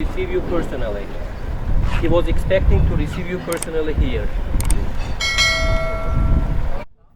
receive you personally. He was expecting to receive you personally here.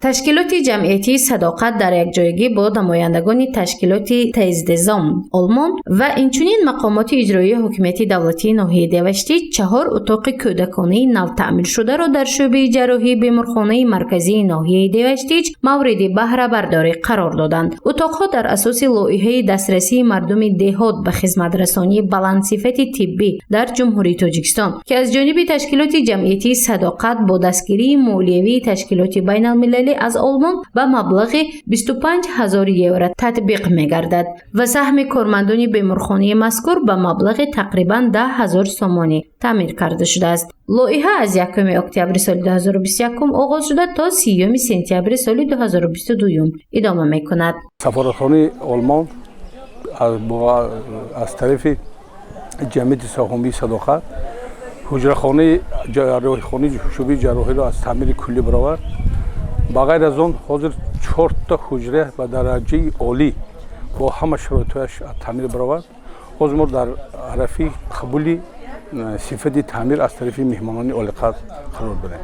Ташкилоти ҷамъиятии «Садоқат» дар якҷоягӣ бо намояндагони ташкилоти Тездезом Олмон ва инчунин мақомоти иҷроии ҳокимияти давлатии ноҳияи Деваштич чаҳор утоқи кӯдаконаи навтаъмиршударо дар шӯъбаи ҷарроҳии беморхонаи марказии ноҳияи Деваштич мавриди баҳрабардорӣ қарор доданд. Утоқҳо дар асоси лоиҳаи дастрасии мардуми деҳот ба хизматрасонии баландсифати тиббӣ дар Ҷумҳурии Тоҷикистон, ки аз ҷониби ташкилоти ҷамъиятии «Садоқат» бо дастгирии молиявии ташкилоти байналмилалӣ аз Олмон ба маблағи 25 ҳазор евро татбиқ мегардад ва саҳми кормандони беморхонаи мазкур ба маблағи тақрибан 10 ҳазор сомонӣ таъмир карда шудааст. Лоиҳа аз 1 октябри соли 2021 оғоз шуда, то 30 сентябри соли 2022 идома мекунад. Сафоратхонаи Олмон аз тарафи ҷамъияти саҳомии «Садоқат» ҳуҷрахонаи ҷарроҳихонаи шӯъбаи ҷарроҳиро аз таъмири куллӣ баровард. Ба ғайр аз он, ҳозир чорта ҳуҷра ба дараҷаи олӣ бо ҳама шароитҳояш таъмир баровард. Ҳозир мо дар арафи қабули сифати таъмир аз тарафи меҳмонони олиқадр қарор дорем.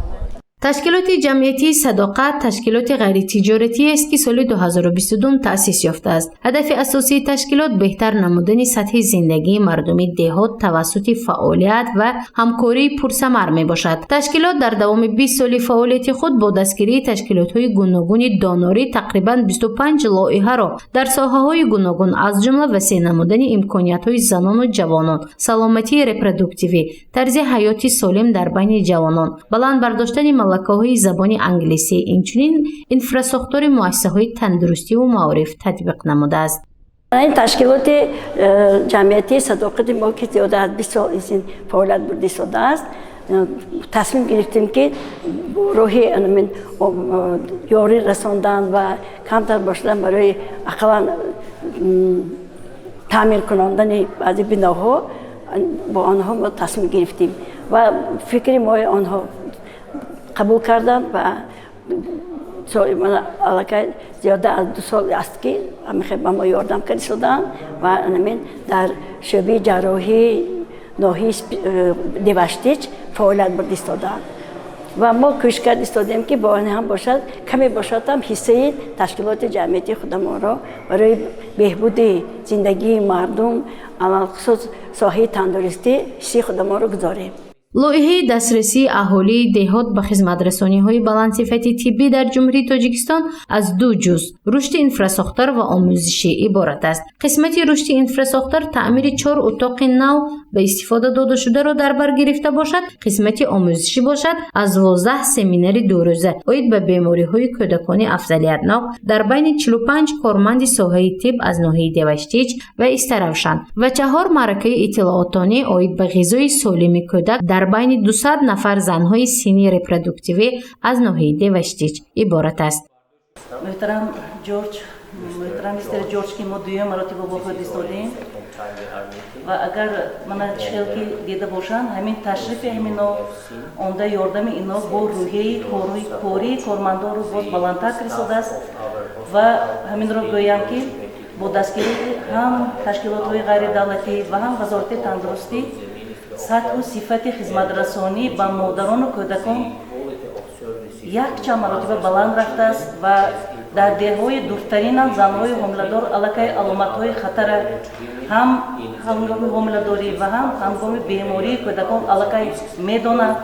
Ташкилоти ҷамъиятии «Садоқат» ташкилоти ғайритиҷоратиест, ки соли 2022 таъсис ёфтааст. Ҳадафи асосии ташкилот беҳтар намудани сатҳи зиндагии мардуми деҳот тавассути фаъолият ва ҳамкории пурсамар мебошад. Ташкилот дар давоми 20 соли фаъолияти худ бо дастгирии ташкилотҳои гуногуни донорӣ тақрибан 25 лоиҳаро дар соҳаҳои гуногун, аз ҷумла васеъ намудани имкониятҳои занону ҷавонон, саломатии репродуктивӣ, тарзи ҳаёти солим дар байни ҷавонон, баланд бардоштани малакаҳои забони англисӣ, инчунин инфрасохтори муассисаҳои тандурустиву маориф татбиқ намудааст. Ин ташкилоти ҷамъиятии «Садоқати» мо, ки зиёда аз 20 сол ин фаъолият бурда истодааст, тасмим гирифтем, ки бо роҳи ёрӣ расондан ва камтар бошадан барои ақаллан таъмир кунондани баъзе биноҳо бо онҳо мо тасмим гирифтем ва фикри мои онҳо қабул карданд ва аллакай зиёда аз 2 сол аст, ки ба мо ёрдам карда истоданд ва ҳамин дар шӯъбаи ҷарроҳии ноҳияи Деваштич фаъолият бурда истодаанд ва мо кӯшиш карда истодем, ки бо он ҳам бошад, каме бошад ҳам, ҳиссаи ташкилоти ҷамъиятии худамонро барои беҳбуди зиндагии мардум, алалхусус соҳаи тандурустӣ, ҳиссаи худамонро гузорем. Лоиҳаи дастрасии аҳолии деҳот ба хизматрасониҳои баландсифати тиббӣ дар Ҷумҳурии Тоҷикистон аз ду ҷузъ: рушди инфрасохтор ва омӯзишӣ иборат аст. Қисмати рушди инфрасохтор таъмири чор утоқи нав ба истифода додашударо дар бар гирифта бошад, қисмати омӯзишӣ бошад, аз 12 семинари дурӯза оид ба бемориҳои кӯдакони афзалиятнок дар байни 45 корманди соҳаи тиб аз ноҳияи Деваштич ва Истаравшан ва чаҳор маъракаи иттилоотонӣ оид ба ғизои солими кӯдак дар байни 200 нафар занҳои синни репродуктивӣ аз ноҳияи Деваштич иборат аст. Муҳтарам Ҷорҷ, муҳтарам мистер Ҷорҷ, ки мо дуюм маротиба вохӯрд истодем ва агар мана чихел ки дида бошанд, ҳамин ташрифи ҳамино омда, ёрдами ино бо рӯҳияи кории кормандонро боз баландтар кардистодааст. Ва ҳаминро гӯям, ки бо дастгирии ҳам ташкилотҳои ғайридавлатӣ ва ҳам Вазорати тандурустӣ сатҳу сифати хизматрасонӣ ба модарону кӯдакон якчанд маротиба баланд рафтааст ва дар деҳҳои дуртаринам занҳои ҳомиладор аллакай аломатҳои хатара ҳам ҳангоми ҳомиладорӣ ва ҳам ҳангоми бемории кӯдакон аллакай медонанд.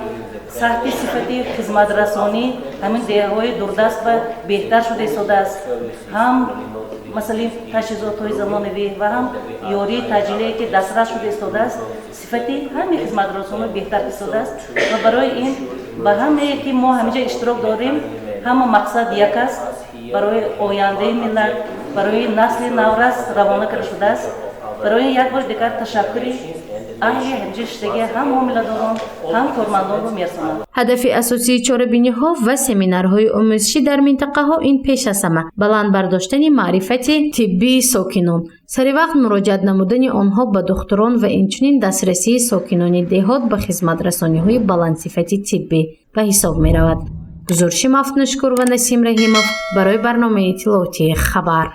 Сатҳи сифати хизматрасонӣ ҳамин деҳҳои дурдаст ва беҳтар шуда истодааст, ҳам масъалаи таҷҳизотҳои замонавӣ ва ҳам ёрии таъҷилие, ки дастрас шуда истодааст, сифати ҳамаи хизматрасонӣ беҳтар истодааст. Ва барои ин ба ҳамае, ки мо ҳаминҷа иштирок дорем, ҳама мақсад як аст: барои ояндаи миллат, барои насли наврас равона карда шудааст. Барои як бор дигар ташаккури аҳли ҳамҷа шиштагӣ, ҳам ҳомиладорон, ҳам кормандонро мерасонам. Ҳадафи асосии чорабиниҳо ва семинарҳои омӯзишӣ дар минтақаҳо ин пеш аз ҳама баланд бардоштани маърифати тиббии сокинон, саривақт муроҷиат намудани онҳо ба духтурон ва инчунин дастрасии сокинони деҳот ба хизматрасониҳои баландсифати тиббӣ ба ҳисоб меравад. Гузориши Мафтуншукур ва Насим Раҳимов барои барномаи иттилоотии «Хабар».